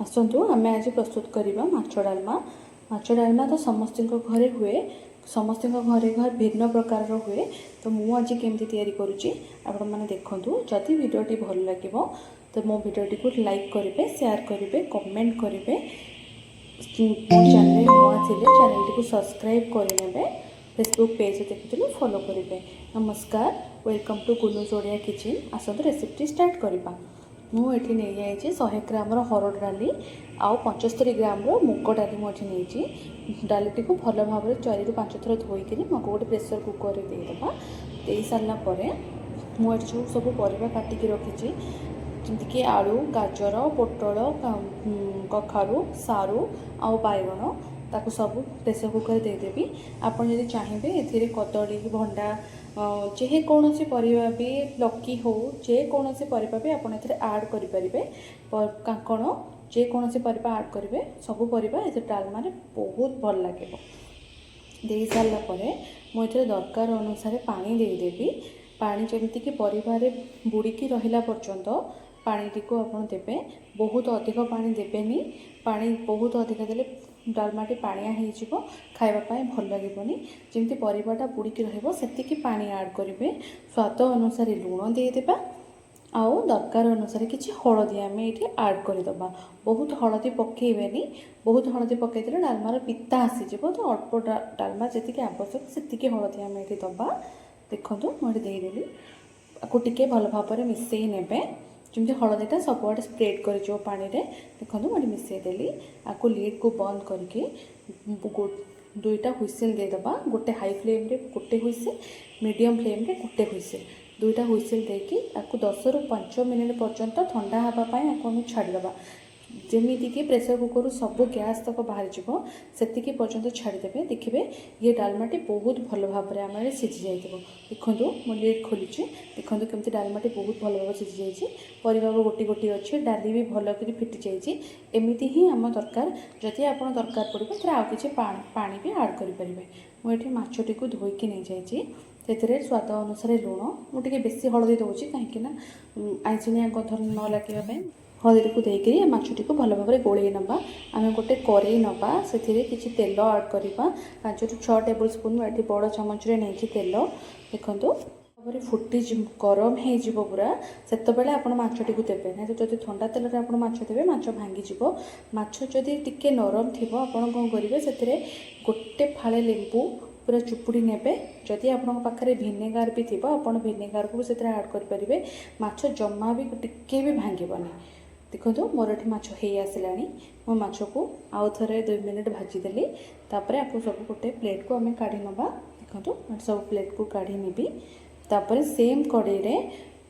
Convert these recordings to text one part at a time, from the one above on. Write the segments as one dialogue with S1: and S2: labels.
S1: ଆସନ୍ତୁ, ଆମେ ଆଜି ପ୍ରସ୍ତୁତ କରିବା ମାଛ ଡାଲମା। ମାଛ ଡାଲମା ତ ସମସ୍ତଙ୍କ ଘରେ ହୁଏ, ସମସ୍ତଙ୍କ ଘରେ ଘରେ ଭିନ୍ନ ପ୍ରକାରର ହୁଏ। ତ ମୁଁ ଆଜି କେମିତି ତିଆରି କରୁଛି, ଆପଣମାନେ ଦେଖନ୍ତୁ। ଯଦି ଭିଡ଼ିଓଟି ଭଲ ଲାଗିବ, ତ ମୋ ଭିଡ଼ିଓଟିକୁ ଲାଇକ୍ କରିବେ, ସେୟାର କରିବେ, କମେଣ୍ଟ କରିବେ। ମୋ ଚ୍ୟାନେଲ୍ ନୂଆ ଥିଲେ ଚ୍ୟାନେଲଟିକୁ ସବସ୍କ୍ରାଇବ୍ କରିନେବେ। ଫେସବୁକ୍ ପେଜ୍ ଦେଖୁଥିଲେ ଫଲୋ କରିବେ। ନମସ୍କାର, welcome to Gunu's Odia Kitchen। ଆସନ୍ତୁ, ରେସିପିଟି ଷ୍ଟାର୍ଟ କରିବା। ମୁଁ ଏଠି ନେଇଯାଇଛି 100 ଗ୍ରାମର ହରଡ଼ ଡାଲି ଆଉ 75 ଗ୍ରାମର ମୁଗ ଡାଲି ମୁଁ ଏଠି ନେଇଛି। ଡାଲିଟିକୁ ଭଲ ଭାବରେ 4ରୁ 5 ଥର ଧୋଇକିରି ମୁଁ ଗୋଟେ ପ୍ରେସର୍ କୁକର୍ରେ ଦେଇଦେବା। ଦେଇ ସାରିଲା ପରେ ମୁଁ ଏଠି ଯେଉଁ ସବୁ ପରିବା କାଟିକି ରଖିଛି, ଯେମିତିକି ଆଳୁ, ଗାଜର, ପୋଟଳ, କଖାରୁ, ସାରୁ ଆଉ ବାଇଗଣ, ତାକୁ ସବୁ ପ୍ରେସର୍ କୁକର୍ରେ ଦେଇଦେବି। ଆପଣ ଯଦି ଚାହିଁବେ, ଏଥିରେ କଦଳୀ, ଭଣ୍ଡା, ଯେକୌଣସି ପରିବା ବି, ଲୌକି ହଉ, ଯେକୌଣସି ପରିବା ବି ଆପଣ ଏଥିରେ ଆଡ଼୍ କରିପାରିବେ। କାଙ୍କଣ, ଯେକୌଣସି ପରିବା ଆଡ଼୍ କରିବେ, ସବୁ ପରିବା ଏଥିରେ ଡାଲମାରେ ବହୁତ ଭଲ ଲାଗିବ। ଦେଇ ସାରିଲା ପରେ ମୁଁ ଏଥିରେ ଦରକାର ଅନୁସାରେ ପାଣି ଦେଇଦେବି। ପାଣି ଯେମିତିକି ପରିବାରେ ବୁଡ଼ିକି ରହିଲା ପର୍ଯ୍ୟନ୍ତ ପାଣିଟିକୁ ଆପଣ ଦେବେ। ବହୁତ ଅଧିକ ପାଣି ଦେବେନି। ପାଣି ବହୁତ ଅଧିକ ଦେଲେ ଡାଲମାଟି ପାଣିଆ ହେଇଯିବ, ଖାଇବା ପାଇଁ ଭଲ ଲାଗିବନି। ଯେମିତି ପରିବାଟା ବୁଡ଼ିକି ରହିବ, ସେତିକି ପାଣି ଆଡ଼୍ କରିବେ। ସ୍ୱାଦ ଅନୁସାରେ ଲୁଣ ଦେଇଦେବା ଆଉ ଦରକାର ଅନୁସାରେ କିଛି ହଳଦୀ ଆମେ ଏଇଠି ଆଡ଼୍ କରିଦେବା। ବହୁତ ହଳଦୀ ପକାଇବେନି। ବହୁତ ହଳଦୀ ପକାଇଦେଲେ ଡାଲମାର ପିତା ଆସିଯିବ। ତ ଅଳ୍ପ, ଡାଲମା ଯେତିକି ଆବଶ୍ୟକ ସେତିକି ହଳଦୀ ଆମେ ଏଇଠି ଦେବା। ଦେଖନ୍ତୁ, ମୁଁ ଏଠି ଦେଇଦେଲି। ଆକୁ ଟିକେ ଭଲ ଭାବରେ ମିଶାଇ ନେବେ, ଯେମିତି ହଳଦୀଟା ସବୁଆଡ଼େ ସ୍ପ୍ରେଡ଼୍ କରିଯିବ ପାଣିରେ। ଦେଖନ୍ତୁ, ମୁଁ ଏଠି ମିଶାଇ ଦେଲି। ଆକୁ ଲିଡ଼୍କୁ ବନ୍ଦ କରିକି ଦୁଇଟା ହୁଇସିଲ୍ ଦେଇଦେବା। ଗୋଟେ ହାଇ ଫ୍ଲେମ୍ରେ ଗୋଟେ ହୁଇସିଲ୍, ମିଡ଼ିୟମ୍ ଫ୍ଲେମ୍ରେ ଗୋଟେ ହୁଇସିଲ୍। ଦୁଇଟା ହୁଇସିଲ୍ ଦେଇକି ତାକୁ 10ରୁ 5 ମିନିଟ୍ ପର୍ଯ୍ୟନ୍ତ ଥଣ୍ଡା ହେବା ପାଇଁ ଆକୁ ଆମେ ଛାଡ଼ିଦେବା। ଯେମିତିକି ପ୍ରେସର୍ କୁକର୍ରୁ ସବୁ ଗ୍ୟାସ୍ ତକ ବାହାରିଯିବ, ସେତିକି ପର୍ଯ୍ୟନ୍ତ ଛାଡ଼ିଦେବେ। ଦେଖିବେ, ଇଏ ଡାଲମାଟି ବହୁତ ଭଲ ଭାବରେ ଆମର ସିଝି ଯାଇଥିବ। ଦେଖନ୍ତୁ, ମୁଁ ଲିଡ୍ ଖୋଲିଛି। ଦେଖନ୍ତୁ, କେମିତି ଡାଲମାଟି ବହୁତ ଭଲ ଭାବରେ ସିଝି ଯାଇଛି। ପରିବା ବି ଗୋଟି ଗୋଟି ଅଛି, ଡାଲି ବି ଭଲ କରି ଫିଟି ଯାଇଛି। ଏମିତି ହିଁ ଆମ ଦରକାର। ଯଦି ଆପଣ ଦରକାର ପଡ଼ିବ, ଏଥିରେ ଆଉ କିଛି ପାଣି ବି ଆଡ଼୍ କରିପାରିବେ। ମୁଁ ଏଠି ମାଛଟିକୁ ଧୋଇକି ନେଇଯାଇଛି। ସେଥିରେ ସ୍ୱାଦ ଅନୁସାରେ ଲୁଣ, ମୁଁ ଟିକେ ବେଶୀ ହଳଦୀ ଦେଉଛି, କାହିଁକିନା ଆଇଁଷିଣିଆ ଗନ୍ଧ ନ ଲାଗିବା ପାଇଁ। ହଳଦୀଟିକୁ ଦେଇକରି ଏ ମାଛଟିକୁ ଭଲ ଭାବରେ ଗୋଳେଇ ନେବା। ଆମେ ଗୋଟେ କରେଇ ନେବା, ସେଥିରେ କିଛି ତେଲ ଆଡ଼୍ କରିବା। 5ରୁ 6 ଟେବୁଲ୍ ସ୍ପୁନ୍ ମୁଁ ଏଠି ବଡ଼ ଚାମଚରେ ନେଇଛି ତେଲ। ଦେଖନ୍ତୁ, ଭାବରେ ଫୁଟି ଗରମ ହେଇଯିବ ପୁରା, ସେତେବେଳେ ଆପଣ ମାଛଟିକୁ ଦେବେ। ନାହିଁ ତ ଯଦି ଥଣ୍ଡା ତେଲରେ ଆପଣ ମାଛ ଦେବେ, ମାଛ ଭାଙ୍ଗିଯିବ। ମାଛ ଯଦି ଟିକେ ନରମ ଥିବ, ଆପଣ କ'ଣ କରିବେ, ସେଥିରେ ଗୋଟେ ଫାଳେ ଲେମ୍ବୁ ପୁରା ଚୁପୁଡ଼ି ନେବେ। ଯଦି ଆପଣଙ୍କ ପାଖରେ ଭିନେଗାର ବି ଥିବ, ଆପଣ ଭିନେଗାରକୁ ବି ସେଥିରେ ଆଡ଼୍ କରିପାରିବେ। ମାଛ ଜମା ବି ଟିକେ ବି ଭାଙ୍ଗିବନି। ଦେଖନ୍ତୁ, ମୋର ଏଠି ମାଛ ହେଇ ଆସିଲାଣି। ମୁଁ ମାଛକୁ ଆଉ ଥରେ 2 ମିନିଟ୍ ଭାଜିଦେଲି। ତାପରେ ଆକୁ ସବୁ ଗୋଟେ ପ୍ଲେଟ୍କୁ ଆମେ କାଢ଼ି ନେବା। ଦେଖନ୍ତୁ, ମୁଁ ଏଠି ସବୁ ପ୍ଲେଟ୍କୁ କାଢ଼ି ନେବି। ତାପରେ ସେମ୍ କଡ଼େଇରେ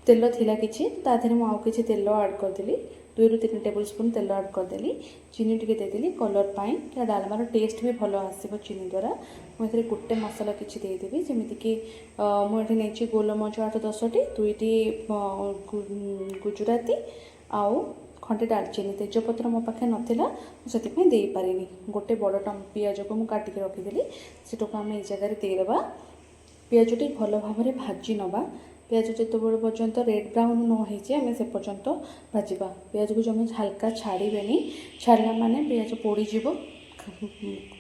S1: ତେଲ ଥିଲା କିଛି, ତା ଦେହରେ ମୁଁ ଆଉ କିଛି ତେଲ ଆଡ଼୍ କରିଦେଲି। 2ରୁ 3 ଟେବୁଲ୍ ସ୍ପୁନ୍ ତେଲ ଆଡ଼୍ କରିଦେଲି। ଚିନି ଟିକେ ଦେଇଦେଲି କଲର୍ ପାଇଁ। ଡାଲମାର ଟେଷ୍ଟ ବି ଭଲ ଆସିବ ଚିନି ଦ୍ୱାରା। ମୁଁ ଏଥିରେ ଗୋଟେ ମସଲା କିଛି ଦେଇଦେବି, ଯେମିତିକି ମୁଁ ଏଠି ନେଇଛି ଗୋଲମରିଚ 8-10ଟି, ଦୁଇଟି ଗୁଜୁରାତି ଆଉ ଖଣ୍ଡେ ଡାଲଚିନି। ତେଜପତ୍ର ମୋ ପାଖରେ ନଥିଲା, ମୁଁ ସେଥିପାଇଁ ଦେଇପାରିନି। ଗୋଟେ ବଡ଼ ପିଆଜକୁ ମୁଁ କାଟିକି ରଖିଥିଲି, ସେଟାକୁ ଆମେ ଏଇ ଜାଗାରେ ଦେଇଦେବା। ପିଆଜଟି ଭଲ ଭାବରେ ଭାଜି ନେବା। ପିଆଜ ଯେତେବେଳେ ପର୍ଯ୍ୟନ୍ତ ରେଡ଼୍ ବ୍ରାଉନ୍ ନ ହେଇଛି, ଆମେ ସେ ପର୍ଯ୍ୟନ୍ତ ଭାଜିବା। ପିଆଜକୁ ଜମା ହାଲକା ଛାଡ଼ିବେନି। ଛାଡ଼ିଲା ମାନେ ପିଆଜ ପୋଡ଼ିଯିବ,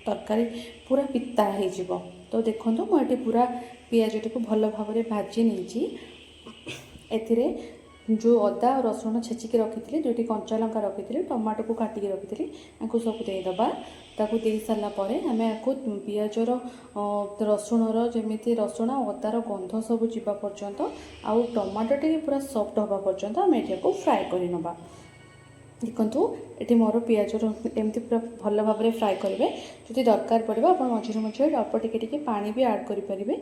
S1: ତରକାରୀ ପୁରା ପିତା ହେଇଯିବ। ତ ଦେଖନ୍ତୁ, ମୁଁ ଏଠି ପୁରା ପିଆଜଟିକୁ ଭଲ ଭାବରେ ଭାଜି ନେଇଛି। ଏଥିରେ ଯେଉଁ ଅଦା ଆଉ ରସୁଣ ଛେଚିକି ରଖିଥିଲି, ଦୁଇଟି କଞ୍ଚା ଲଙ୍କା ରଖିଥିଲି, ଟମାଟୋକୁ କାଟିକି ରଖିଥିଲି, ଆକୁ ସବୁ ଦେଇଦେବା। ତାକୁ ଦେଇ ସାରିଲା ପରେ ଆମେ ଆକୁ ପିଆଜର, ରସୁଣର, ଯେମିତି ରସୁଣ ଆଉ ଅଦାର ଗନ୍ଧ ସବୁ ଯିବା ପର୍ଯ୍ୟନ୍ତ ଆଉ ଟମାଟୋ ଟିକେ ପୁରା ସଫ୍ଟ ହେବା ପର୍ଯ୍ୟନ୍ତ ଆମେ ଏଠି ଆକୁ ଫ୍ରାଏ କରିନେବା। ଦେଖନ୍ତୁ, ଏଠି ମୋର ପିଆଜର ଏମିତି ପୁରା ଭଲ ଭାବରେ ଫ୍ରାଏ କରିବେ। ଯଦି ଦରକାର ପଡ଼ିବ, ଆପଣ ମଝିରେ ମଝିରେ ଅଳ୍ପ ଟିକେ ଟିକେ ପାଣି ବି ଆଡ଼୍ କରିପାରିବେ।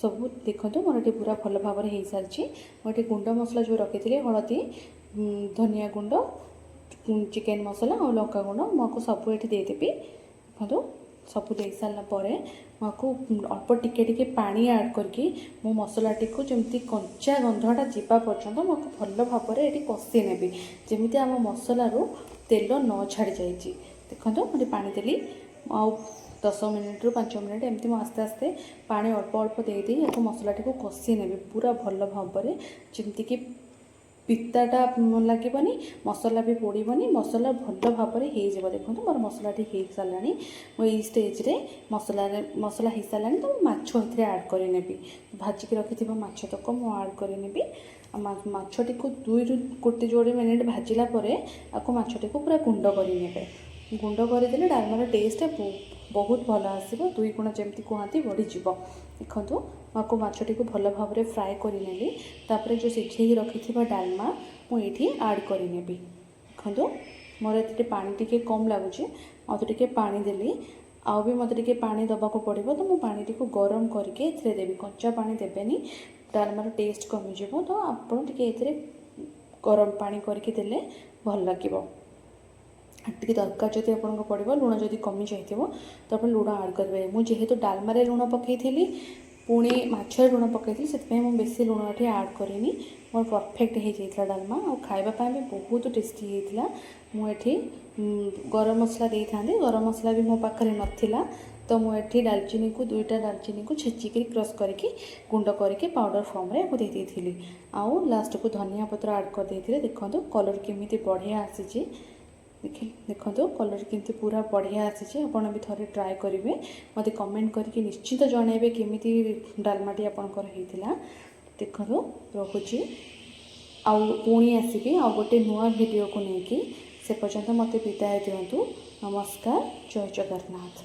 S1: ସବୁ ଦେଖନ୍ତୁ, ମୋର ଏଠି ପୁରା ଭଲ ଭାବରେ ହେଇସାରିଛି। ମୁଁ ଏଠି ଗୁଣ୍ଡ ମସଲା ଯେଉଁ ରଖିଥିଲି, ହଳଦୀ, ଧନିଆ ଗୁଣ୍ଡ, ଚିକେନ୍ ମସଲା ଆଉ ଲଙ୍କା ଗୁଣ୍ଡ, ମୁଁ ଆକୁ ସବୁ ଏଠି ଦେଇଦେବି। ଦେଖନ୍ତୁ, ସବୁ ଦେଇସାରିଲା ପରେ ମୁଁ ଆକୁ ଅଳ୍ପ ଟିକେ ଟିକେ ପାଣି ଆଡ଼୍ କରିକି ମୁଁ ମସଲାଟିକୁ ଯେମିତି କଞ୍ଚା ଗନ୍ଧଟା ଯିବା ପର୍ଯ୍ୟନ୍ତ ମୁଁ ଆକୁ ଭଲ ଭାବରେ ଏଠି କଷି ନେବି, ଯେମିତି ଆମ ମସଲାରୁ ତେଲ ନ ଛାଡ଼ି ଯାଇଛି। ଦେଖନ୍ତୁ, ମୁଁ ଏଠି ପାଣି ଦେଲି ଆଉ 10 ମିନିଟ୍ରୁ 5 ମିନିଟ୍ ଏମିତି ମୁଁ ଆସ୍ତେ ଆସ୍ତେ ପାଣି ଅଳ୍ପ ଅଳ୍ପ ଦେଇ ଦେଇ ଆକୁ ମସଲାଟିକୁ କଷି ନେବି ପୁରା ଭଲ ଭାବରେ, ଯେମିତିକି ପିତାଟା ଲାଗିବନି, ମସଲା ବି ପୋଡ଼ିବନି, ମସଲା ଭଲ ଭାବରେ ହେଇଯିବ। ଦେଖନ୍ତୁ, ମୋର ମସଲାଟି ହେଇସାରିଲାଣି। ମୁଁ ଏଇ ଷ୍ଟେଜ୍ରେ ମସଲାରେ ମସଲା ହେଇସାରିଲାଣି, ତ ମୁଁ ମାଛ ଏଥିରେ ଆଡ଼୍ କରିନେବି। ଭାଜିକି ରଖିଥିବା ମାଛ ତକ ମୁଁ ଆଡ଼୍ କରିନେବି। ଆଉ ମାଛଟିକୁ 2ରୁ 1 ଯୋଡ଼େ ମିନିଟ୍ ଭାଜିଲା ପରେ ଆକୁ ମାଛଟିକୁ ପୁରା ଗୁଣ୍ଡ କରିନେବେ। ଗୁଣ୍ଡ କରିଦେଲେ ଡାଲମାର ଟେଷ୍ଟ ବହୁତ ଭଲ ଆସିବ, ଦୁଇ ଗୁଣ ଯେମିତି କୁହନ୍ତି ବଢ଼ିଯିବ। ଦେଖନ୍ତୁ, ମୁଁ ଆକୁ ମାଛଟିକୁ ଭଲ ଭାବରେ ଫ୍ରାଏ କରିନେଲି। ତାପରେ ଯେଉଁ ସିଝେଇକି ରଖିଥିବା ଡାଲମା ମୁଁ ଏଇଠି ଆଡ଼୍ କରିନେବି। ଦେଖନ୍ତୁ, ମୋର ଏଥିରେ ପାଣି ଟିକେ କମ୍ ଲାଗୁଛି, ଆଉ ତ ଟିକେ ପାଣି ଦେଲି। ଆଉ ବି ମୋତେ ଟିକେ ପାଣି ଦେବାକୁ ପଡ଼ିବ, ତ ମୁଁ ପାଣିଟିକୁ ଗରମ କରିକି ଏଥିରେ ଦେବି। କଞ୍ଚା ପାଣି ଦେବେନି, ଡାଲମାର ଟେଷ୍ଟ କମିଯିବ। ତ ଆପଣ ଟିକେ ଏଥିରେ ଗରମ ପାଣି କରିକି ଦେଲେ ଭଲ ଲାଗିବ। ଟିକେ ଦରକାର ଯଦି ଆପଣଙ୍କୁ ପଡ଼ିବ, ଲୁଣ ଯଦି କମି ଯାଇଥିବ, ତ ଆପଣ ଲୁଣ ଆଡ଼୍ କରିପାରିବେ। ମୁଁ ଯେହେତୁ ଡାଲମାରେ ଲୁଣ ପକାଇଥିଲି, ପୁଣି ମାଛରେ ଲୁଣ ପକାଇଥିଲି, ସେଥିପାଇଁ ମୁଁ ବେଶୀ ଲୁଣ ଏଠି ଆଡ଼୍ କରିନି। ମୋର ପରଫେକ୍ଟ ହେଇଯାଇଥିଲା ଡାଲମା ଆଉ ଖାଇବା ପାଇଁ ବି ବହୁତ ଟେଷ୍ଟି ହେଇଥିଲା। ମୁଁ ଏଠି ଗରମ ମସଲା ଦେଇଥାନ୍ତି, ଗରମ ମସଲା ବି ମୋ ପାଖରେ ନଥିଲା, ତ ମୁଁ ଏଠି ଡାଲଚିନିକୁ, ଦୁଇଟା ଡାଲଚିନିକୁ ଛେଚିକିରି କ୍ରସ୍ କରିକି ଗୁଣ୍ଡ କରିକି ପାଉଡ଼ର ଫର୍ମରେ ଆକୁ ଦେଇ ଦେଇଥିଲି। ଆଉ ଲାଷ୍ଟକୁ ଧନିଆ ପତ୍ର ଆଡ଼୍ କରିଦେଇଥିଲି। ଦେଖନ୍ତୁ, କଲର୍ କେମିତି ବଢ଼ିଆ ଆସିଛି। ଦେଖନ୍ତୁ, କଲର୍ କେମିତି ପୁରା ବଢ଼ିଆ ଆସିଛି। ଆପଣ ବି ଥରେ ଟ୍ରାଏ କରିବେ, ମୋତେ କମେଣ୍ଟ କରିକି ନିଶ୍ଚିତ ଜଣାଇବେ କେମିତି ଡାଲମାଟି ଆପଣଙ୍କର ହେଇଥିଲା। ଦେଖନ୍ତୁ, ରଖୁଛି ଆଉ ପୁଣି ଆସିବି ଆଉ ଗୋଟେ ନୂଆ ଭିଡ଼ିଓକୁ ନେଇକି। ସେ ପର୍ଯ୍ୟନ୍ତ ମୋତେ ବିଦାୟ ଦିଅନ୍ତୁ। ନମସ୍କାର, ଜୟ ଜଗନ୍ନାଥ।